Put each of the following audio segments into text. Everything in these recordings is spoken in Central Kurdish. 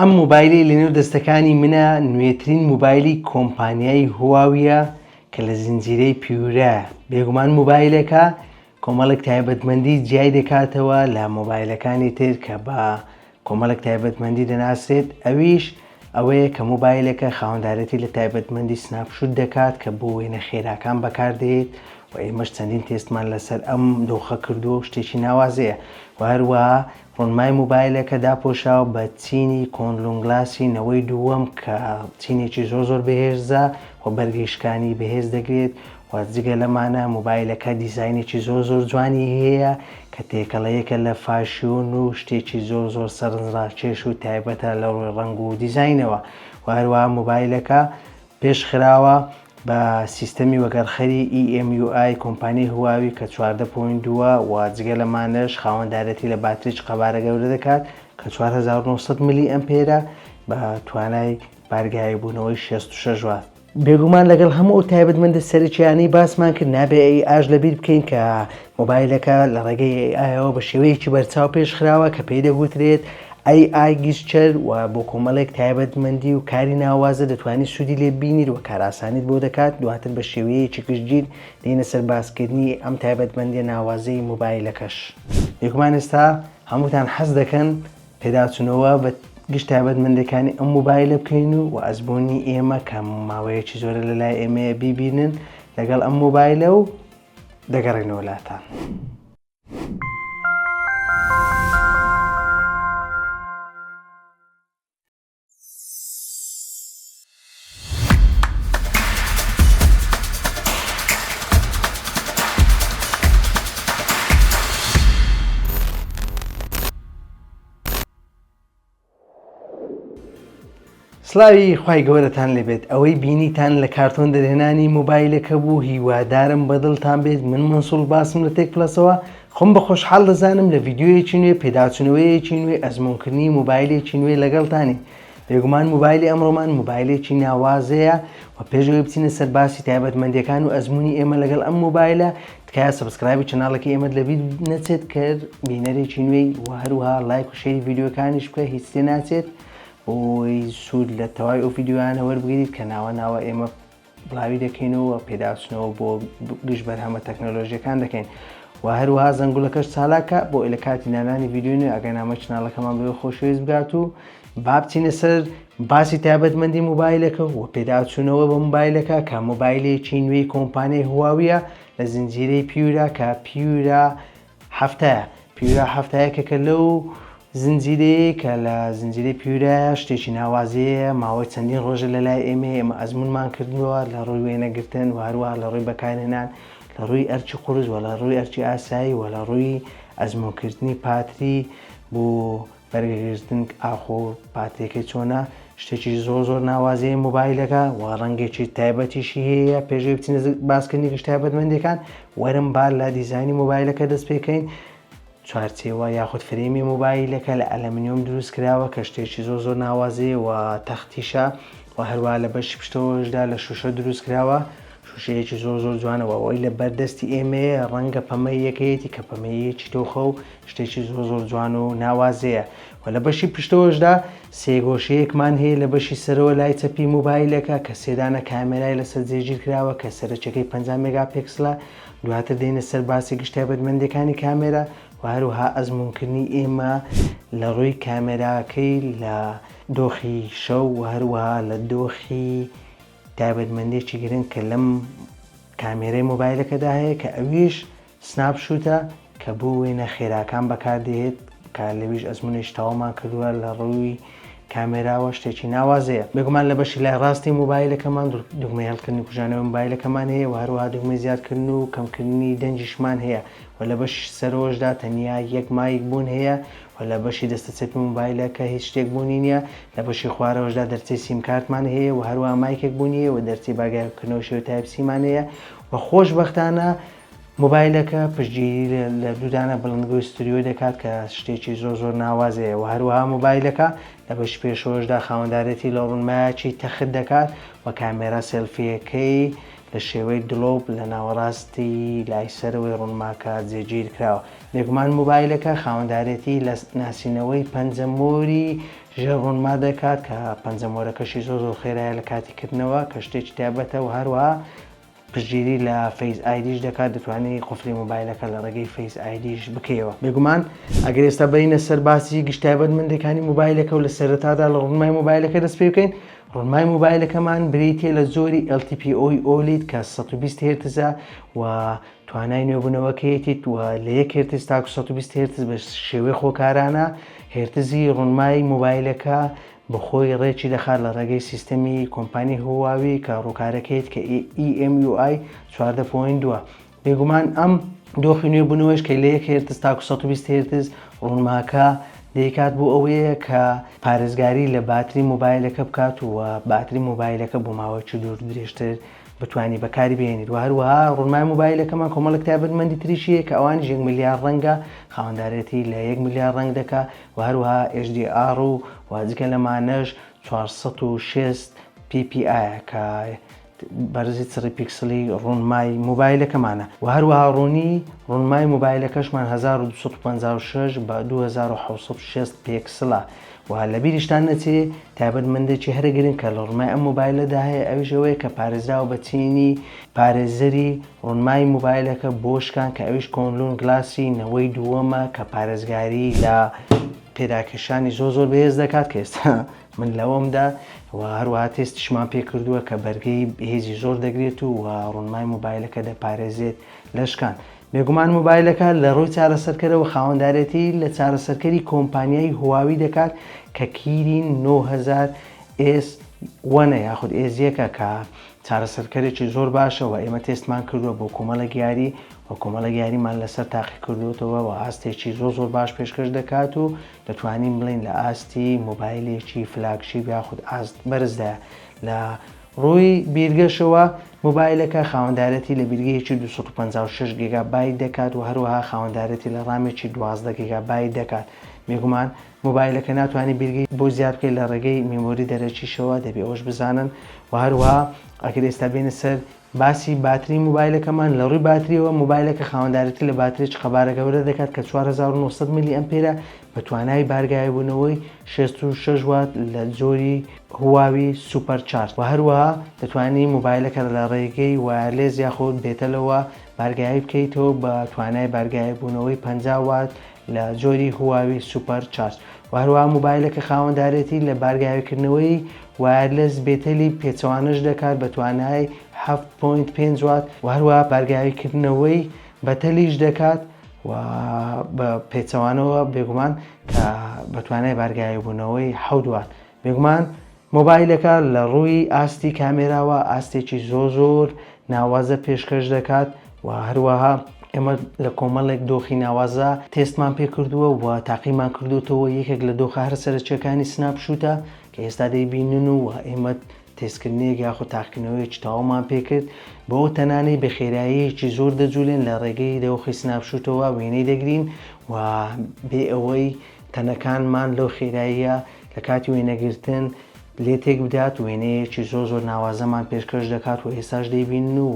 ئەم مۆبایلەی لەنێو دەستەکانی منە نوێترین مۆبایلی کۆمپانیای هواویە کە لە زنجیرەی پیورایە. بێگومان مۆبایلێکە کۆمەڵێک تایبەتمەندی جیای دەکاتەوە لە مۆبایلەکانی تر کە بە کۆمەڵێک تایبەتمەندی دەناسرێت ئەویش ئەوەیە کە مۆبایلەکە خاوەندارێتی لە تایبەتمەندی Snapshot دەکات کە بۆ وێنە خێراکان بەکاردێت و ئێمەش چەندین تێستمان لەسەر ئەم دۆخە کردووە و شتێکی ناوازەیە و هەروەها ڕوونمای مۆبایلەکە داپۆشراوە بە چینی Kunlun Glass ی نەوەی دووەم کە چینێکی زۆر زۆر بەهێزە و بەرگەی شکانی بەهێز دەگرێت و جگە لەمانە مۆبایلەکە دیزاینێکی زۆر زۆر جوانی هەیە کە تێکەڵەیەکە لە فاشیۆن و شتێکی زۆر زۆر سەرنجڕاکێش و تایبەتە لە ڕووی ڕەنگ و دیزاینەوە و هەروەها مۆبایلەکە پێشخراوە بە سیستەمی وەگەڕخەری EMUI کۆمپانیای هواوی کە 14 point دووە و جگە لەمانەش خاوەندارێتی لە باتریی قەبارە گەورە دەکات کە 4900 ملی ئەمپێرە بە توانای بارگاویبوونەوەی 66 وات. بێگومان لەگەڵ هەموو ئەو تایبەتمەندە سەرەکییانەی باسمان کرد نابێ AI ش لەبیر بکەین کە مۆبایلەکە لە ڕێگەی AI ەوە بە شێوەیەکی بەرچاو پێشخراوە کە پێی دەگوترێت AI Gesture و بۆ کۆمەڵێک تایبەتمەندی و کاری ناوازە دەتوانیت سوودی لێ ببینیت و کارئاسانیت بۆ دەکات، دواتر بە شێوەیەکی گشتگیر دێینە سەر باسکردنی ئەم تایبەتمەندیە ناوازەی مۆبایلەکەش. بێگومان ئێستا هەمووتان حەز دەکەن پێداچوونەوە بە گشت تایبەتمەندیەکانی ئەم مۆبایلە بکەین و ئەزموونی ئێمە کە ماوەیەکی زۆرە لەلای ئێمەیە بیبینن لەگەڵ ئەم مۆبایلە و دەگەڕێنەوە لاتان. سڵاوی خوای گەورەتان لێبێت ئەوەی بینیتان لە کارتۆن دەرهێنانی مۆبایلەکە بوو هیوادارم بەدڵتان بێت من مەنسوڵ باسم لە تێک پلەسەوە خۆم بە خۆشحاڵ دەزانم لە ڤیدیۆیەکی نوێ پێداچونەوەیەکی نوێ ئەزمونکردنی مۆبایلێکی نوێ لەگەڵتانین بێگومان مۆبایلی ئەمڕۆمان مۆبایلێکی ناوازەیە و پێش ئەوەی بچینە سەر باسی تایبەتمەندیەکان و ئەزمونی ئێمە لەگەڵ ئەم مۆبایلە تکایە subscribe ی channel ەکەی ئێمەت لەبیر نەچێت کە بینەرێکی نوێی و هەروەها لایک و share ی ڤیدیۆکانیش بکە هیچ تێ ناچێت بۆی سوود لە تەواوی ئەو ڤیدیۆیانە وەربگریت کە ناوە ناوە ئێمە بڵاوی دەکەینەوە و پێداچنەوە بۆ گشت بەرهەمە تەکنەلۆژیەکان دەکەین و هەروەها زەنگوڵەکەش چالاکە بۆ لە کاتی دانانی ڤیدیۆی نوێ ئەگەرنامە channel ەکەمان بەوێ خۆشەویست بگات و با بچینە سەر باسی تایبەتمەندی مۆبایلەکە و پێداچوونەوە بە مۆبایلەکە کە مۆبایلێکی نوێی کۆمپانیای هواویە لە زنجیرەی پیورا کە پیورا حەفتایە پیورا حەفتا یەکێکە لەو زنجیرەیەی کە لە زنجیرەی پیورایە شتێکی ناوازەیە ماوەی چەندین ڕۆژە لە لای ئێمەیە ئێمە ئەزمونمان کردووە لە ڕووی وێنەگرتن و هەروەها لە ڕووی بەکارهێنان لە ڕووی ئەرکی قورس و لە ڕووی ئەرکی ئاسایی و لە ڕووی ئەزمونکردنی پاتری بۆ بەرگەگرتن ئاخۆ پاتریەکەی چۆنە شتێکی زۆر زۆر ناوازەیە مۆبایلەکە و ڕەنگێکی تایبەتیشی هەیە پێشەوەی بچینە باسکردنی گشت تایبەتمەندیەکان وەرم با لە دیزاینی مۆبایلەکە دەست پێکەین چوارچێوە یاخود فرەیمی مۆبایلەکە لە ئەلەمنیۆم دروست کراوە کە شتێکی زۆر زۆر ناوازەیە و تەختیشە و هەروە لە بەشی پشتەوەشدا لە شوشە دروست کراوە شوشەیەکی زۆر زۆر جوانە و ئەوەی لە بەردەستی ئێمەیە ڕەنگە پەمەییەکەیەتی کە پەمەییەکی تۆخە و شتێکی زۆر زۆر جوان و ناوازەیە و لە بەشی پشتەوەشدا سێگۆشەیەکمان هەیە لە بەشی سەرەوە لای چەپی مۆبایلەکە کە سێدانە کامێرای لەسەر جێگیر کراوە کە سەرەکیەکەی 50 مێگا پێکسلە دواتر دێینە سەر باسی گشت تایبەتمەندیەکانی کامێرا و هەروەها ئەزموونکردنی ئێمە لە ڕووی کامێراکەی لە دۆخی شەو و هەروەها لە دۆخی تایبەتمەندیەکی گرنگ کە لەم کامێرەی مۆبایلەکەدا هەیە کە ئەویش Snapshot ە کە بۆ وێنە خێراکان بەکاردێت کە لەویش ئەزمونێکی تەواومان کردووە لە ڕووی کامێراوە شتێکی ناوازەیە بێگومان لە بەشی لای ڕاستی مۆبایلەکەمان دوگمەی هەڵکردنی کوژانەوەی مۆبایلەکەمان هەیە و هەروەها دوگمەی زیادکردن و کەمکردنی دەنگیشمان هەیە و لە بەشی سەرەوەشدا تەنیا یەک mic بوون هەیە و لە بەشی دەستە چەپی مۆبایلەکە هیچ شتێک بوونی نییە، لە بەشی خوارەوەشدا دەرچەی سیم کارتمان هەیە و هەروەها mic ێک بوونی هەیە و دەرچەی بارگاویکردنەوەی شێوەی Type C مان هەیە و خۆشبەختانە مۆبایلەکە پشتگیری لە دوودانە بڵندگۆی ستریۆ دەکات کە شتێکی زۆر زۆر ناوازەیە و هەروەها مۆبایلەکە لە بەشی پێشەوەشدا خاوەندارێتی لە ڕوونمایەکی تەخت دەکات و کامێرا سێلفیەکەی لە شێوەی دڵۆپ لە ناوەڕاستی لای سەرەوەی ڕوونماکە جێگیر کراوە. بێگومان مۆبایلەکە خاوەندارێتی لە ناسینەوەی پەنجەمۆری ژێر ڕوونما دەکات کە پەنجەمۆرەکەشی زۆر زۆر خێرایە لە کاتی کردنەوە کە شتێکی تایبەتە و هەروەها پشتگیری لە Face ID ش دەکات دەتوانی قفلی مۆبایلەکە لە ڕێگەی Face ID ش بکەیەوە. بێگومان ئەگەر ئێستا بەینە سەر باسی گشت تایبەتمەندیەکانی مۆبایلەکە و لە سەرەتادا لە ڕوونمای مۆبایلەکە دەست پێ بکەین، ڕوونمای مۆبایلەکەمان بریتیە لە جۆری LTPO ی OLED کە 120 هێرتزە و توانای نوێبوونەوەکەیەتی و لە یەک هێرتز تاکو 120 هێرتز بە شێوەی خۆکارانە هێرتزی ڕوونمای مۆبایلەکە بەخۆی ڕێکی دەخات لە ڕێگەی سیستەمی کۆمپانی هواوی کە ڕووکارەکەیت کە EMUI 14.2 بێگومان ئەم دۆخی نوێبوونەوەش کە لە یەک هێرتز تاکو 120 هێرتز ڕوونماکە دەیکات بۆ ئەوەیە کە پارێزگاری لە باتری مۆبایلەکە بکات و باتری مۆبایلەکە بۆ ماوەیەکی دوور درێژتر بتوانی بەکاری بهێنیت و هەروەها ڕوونمای مۆبایلەکەمان کۆمەڵێک تایبەتمەندی تریشی هەیە کە ئەوانیش یەک ملیار ڕەنگە خاوەندارێتی لە یەک ملیار ڕەنگ دەکا و هەروەها HDR و و جگە لەمانەش 460 PPI کە بەرزی چڕی پیکسڵی ڕوونمای مۆبایلەکەمانە و هەروەها ڕوونی ڕوونمای مۆبایلەکەشمان 1256 بە 2760 پێکسڵە و لەبیریشتان نەچێ تایبەتمەندێکی هەرە گرنگ کە لە ڕوونمای ئەم مۆبایلەدا هەیە ئەویش ئەوەیە کە پارێزراوە بە چینی پارێزەری ڕوونمای مۆبایلەکە بۆ شکان کە ئەویش Kong Lun Glass ی نەوەی دووەمە کە پارێزگاری لە پێداکێشانی زۆر زۆر بەهێز دەکات کە ئێستا من لەوەمدا و هەروەها تێستیشمان پێ کردووە کە بەرگەی هێزی زۆر دەگرێت و ڕوونمای مۆبایلەکە دەپارێزێت لە شکان. بێگومان مۆبایلەکە لە ڕووی چارەسەرکەرەوە خاوەندارێتی لە چارەسەرکەری کۆمپانیای هواوی دەکات کە Kirin 9000 S وەنە یاخود S یەکە کە چارەسەرکەرێکی زۆر باشە و ئێمە تێستمان کردووە بۆ کۆمەڵێک یاری و کۆمەڵێک یاریمان لەسەر تاقی کردووەتەوە و ئاستێکی زۆر زۆر باش پێشکەش دەکات و دەتوانین بڵێین لە ئاستی مۆبایلێکی flagship یاخود ئاست بەرزدایە لە ڕووی بیرگەشەوە مۆبایلەکە خاوەندارێتی لە بیرگەیەکی 256 گیگا بایت دەکات و هەروەها خاوەندارێتی لە ڕامێکی 12 گیگا بایت دەکات بێگومان مۆبایلەکە ناتوانانی بیرگەی بۆ زیاد بکەیت لە ڕێگەی memory دەرەکیشەوە دەبێ ئەوەش بزانن و هەروەها ئەگەر ئێستا بێنە سەر باسی باتری مۆبایلەکەمان، لە ڕووی باتریەوە مۆبایلەکە خاوەندارێتی لە باتریی قەبارە گەورە دەکات کە 4900 ملی ئەمپێرە بە توانای بارگاویبوونەوەی 66 وات لە جۆری هواوی Super Charge و هەروەها دەتوانی مۆبایلەکە لە ڕێگەی wireless یاخود بێتەلەوە بارگاوی بکەیتەوە بە توانای بارگاویبوونەوەی 50 وات لە جۆری هواوی Super Charge و هەروەها مۆبایلەکە خاوەندارێتی لە بارگاویکردنەوەی wireless بێتەلی پێچەوانەش دەکات بە توانای 7.5 وات و هەروەها بارگاویکردنەوەی بەتەلیش دەکات و بە پێچەوانەوە بێگومان کە بە توانای بارگاویبوونەوەی 7 وات بێگومان مۆبایلەکە لە ڕووی ئاستی کامێراوە ئاستێکی زۆر زۆر ناوازە پێشکەش دەکات و هەروەها ئێمە لە کۆمەڵێک دۆخی ناوازە تێستمان پێکردووە و تاقیمان کردوتەوە یەکێک لە دۆخە هەر سەرەکیەکانی snapshot ە کە ئێستا دەیبینن و ئێمە تێستکردنێک یاخود تاقیکردنەوەیەکی تەواومان پێکرد بەو تەنانەی بە خێراییەکی زۆر دەجولێن لە ڕێگەی دۆخی snapshot ەوە وێنەی دەگرین و بێ ئەوەی تەنەکانمان لەو خێراییە لە کاتی وێنەگرتن لێ تێک بدات وێنەیەکی زۆر زۆر ناوازەمان پێشکەش دەکات و ئێستاش دەیبینن و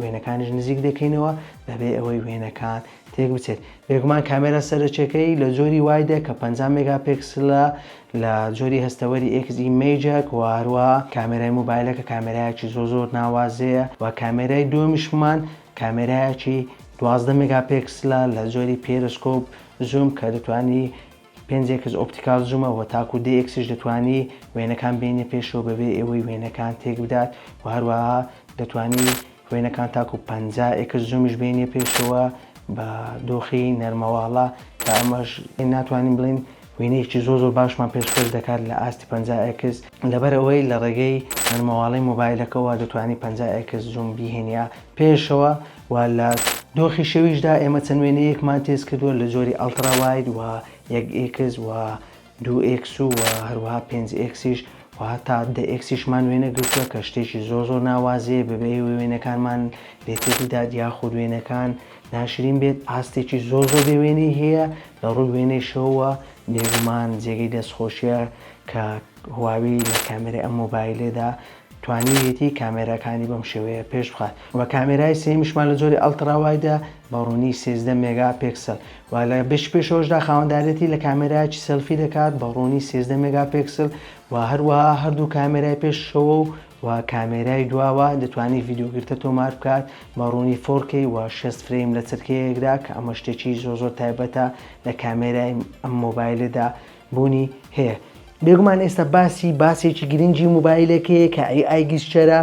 وێنەکانیش نزیک دەکەینەوە بەبێ ئەوەی وێنەکان تێک بچێت بێگومان کامێرا سەرەکیەکەی لە جۆری wide ە کە 50 مێگاپێکسلە لە جۆری هەستەوەری XEMAGE و هەروەها کامێرای مۆبایلەکە کامێرایەکی زۆر زۆر ناوازەیە و کامێرای دووەمیشمان کامێرایەکی 12 مێگاپێکسلە لە جۆری periscope zoom کە دەتوانی 5 X optical zoom ە و تاکو دە X یش دەتوانی وێنەکان بێنیە پێشەوە بەبێ ئەوەی وێنەکان تێک بدات و هەروەها دەتوانی وێنەکان تاکو 50 X zoom یش بێنیە پێشەوە بە دۆخی نەرمەواڵە کە ئەمەش ناتوانین بڵێین وێنەیەکی زۆر زۆر باشمان پێشکەش دەکات لە ئاستی 50 X لەبەر ئەوەی لە ڕێگەی نەرمەواڵەی مۆبایلەکەوە دەتوانی 50 X zoom بیهێنیە پێشەوە و لە دۆخی شەویشدا ئێمە چەند وێنەیەکمان تێست کردووە لە جۆری ultra wide و یەک X و دوو X و هەروەها پێنج X یش و هەتا دە X یشمان وێنە گرتووە کە شتێکی زۆر زۆر ناوازەیە بەبێ ئەوەی وێنەکانمان لێ تێک بدات یاخود وێنەکان ناشرین بێت ئاستێکی زۆر زۆر بێ وێنەی هەیە لە ڕووی وێنەی شەوە بێگومان جێگەی دەستخۆشیە کە هواوی لە کامێرای ئەم مۆبایلەدا. توانیویەتی کامێراکانی بەم شێوەیە پێش بخات و کامێرای سێیەمیشمان لە جۆری ultra wide ە بە ڕوونی 13 مێگا پێکسل و لە بەشی پێشەوەشدا خاوەندارێتی لە کامێرایەکی سێلفی دەکات بە ڕوونی 13 مێگا پێکسل و هەروەها هەردوو کامێرای پێشەوە و و کامێرای دواوە دەتوانێت ڤیدیۆ گرتە تۆمار بکات بە ڕوونی 4K و 60 frame لە چرکەیەکدا کە ئەمە شتێکی زۆر زۆر تایبەتە لە کامێرای ئەم مۆبایلەدا بوونی هەیە. بێگومان ئێستا باسی باسێکی گرنگی مۆبایلەکەیە کە AI gesture ە،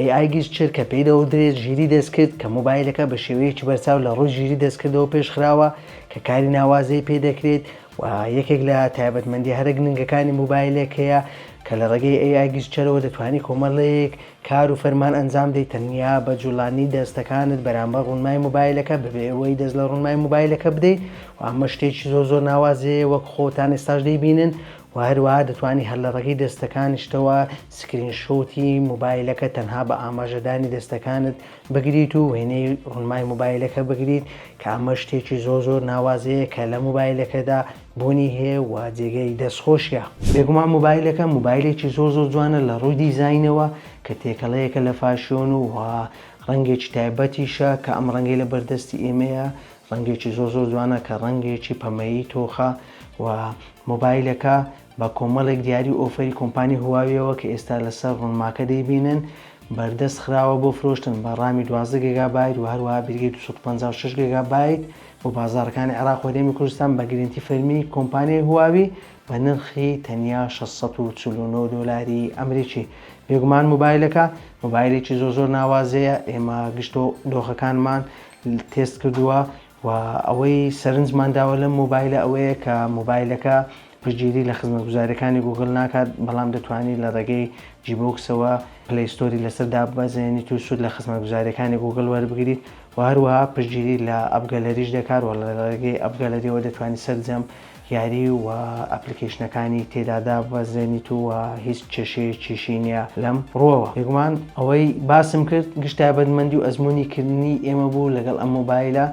AI gesture کە پێی دەوترێت ژیری دەستکرد کە مۆبایلەکە بە شێوەیەکی بەرچاو لە ڕووی ژیری دەستکردەوە پێشخراوە کە کاری ناوازەی پێ دەکرێت و یەکێک لە تایبەتمەندی هەرە گرنگەکانی مۆبایلێکەیە کە لە ڕێگەی AI gesture ەوە دەتوانی کۆمەڵێک کار و فەرمان ئەنجام دەیت تەنیا بە جوڵانی دەستەکانت بەرامبەر ڕوونمای مۆبایلەکە بەبێ ئەوەی دەست لە ڕوونمای مۆبایلەکە بدەیت و ئەمە شتێکی زۆر زۆر ناوازەیە وەک خۆتان ئێستاش دەیبینن و هەروەها دەتوانی هەر لە ڕێگەی دەستەکانیشتەوە screenshot ی مۆبایلەکە تەنها بە ئاماژەدانی دەستەکانت بگریت و وێنەی ڕوونمای مۆبایلەکە بگریت کە ئەمە شتێکی زۆر زۆر ناوازەیە کە لە مۆبایلەکەدا بوونی هەیە و جێگەی دەستخۆشیە. بێگومان مۆبایلەکە مۆبایلێکی زۆر زۆر جوانە لە ڕووی دیزاینەوە کە تێکەڵەیەکە لە fashion و و ڕەنگێکی تایبەتیشە کە ئەم ڕەنگەی لە بەردەستی ئێمەیە ڕەنگێکی زۆر زۆر جوانە کە ڕەنگێکی پەمەیی تۆخە و مۆبایلەکە بە کۆمەڵێک دیاری و offer ی کۆمپانی هواویەوە کە ئێستا لەسەر ڕوونماکە دەیبینن بەردەست خراوە بۆ فرۆشتن بە ڕامی 12 گێگابایت و هەروەها بیرگەی 256 گێگابایت بۆ بازاڕەکانی عێراق و هەرێمی کوردستان بە گرێنتی فەرمی کۆمپانیای هواوی بە نرخی تەنیا 649 دۆلاری ئەمریکی. بێگومان مۆبایلەکە مۆبایلێکی زۆر زۆر ناوازەیە، ئێمە گشت دۆخەکانمان تێست کردووە و ئەوەی سەرنجمان داوە لەم مۆبایلە ئەوەیە کە مۆبایلەکە پشتگیری لە خزمەتگوزاریەکانی گوگل ناکات، بەڵام دەتوانیت لە ڕێگەی Gbox ەوە Play Store ی لەسەر داببەزێنیت و سوود لە خزمەتگوزاریەکانی گوگل وەربگریت و هەروەها پشتگیری لە AppGallery ش دەکات و لە ڕێگەی AppGallery ەوە دەتوانیت سەرجەم یاری و application ەکانی تێدا داببەزێنیت و هیچ کێشەیەکیشی نییە لەم ڕووەوە. بێگومان ئەوەی باسم کرد گشت تایبەتمەندی و ئەزموونی کردنی ئێمە بوو لەگەڵ ئەم مۆبایلە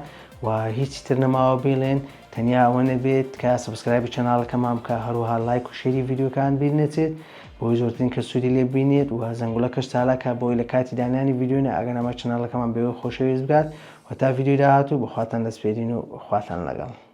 و هیچی تر نەماوە بیڵێن تەنیا ئەوە نەبێت تکایە subscribe ی channel ەکەمان بکە هەروەها لایک و share ی ڤیدیۆکان بیر نەچێت بۆی زۆرترین کەس سوودی لێ ببینێت و زەنگوڵەکەش چالاکە بۆی لە کاتی دانانی ڤیدیۆ نە ئاگەنامای channel ەکەمان بەوێ خۆشەویست بگات و تا ڤیدیۆی داهاتوو بەخواتان دەسپێرین و خواتان لەگەڵ.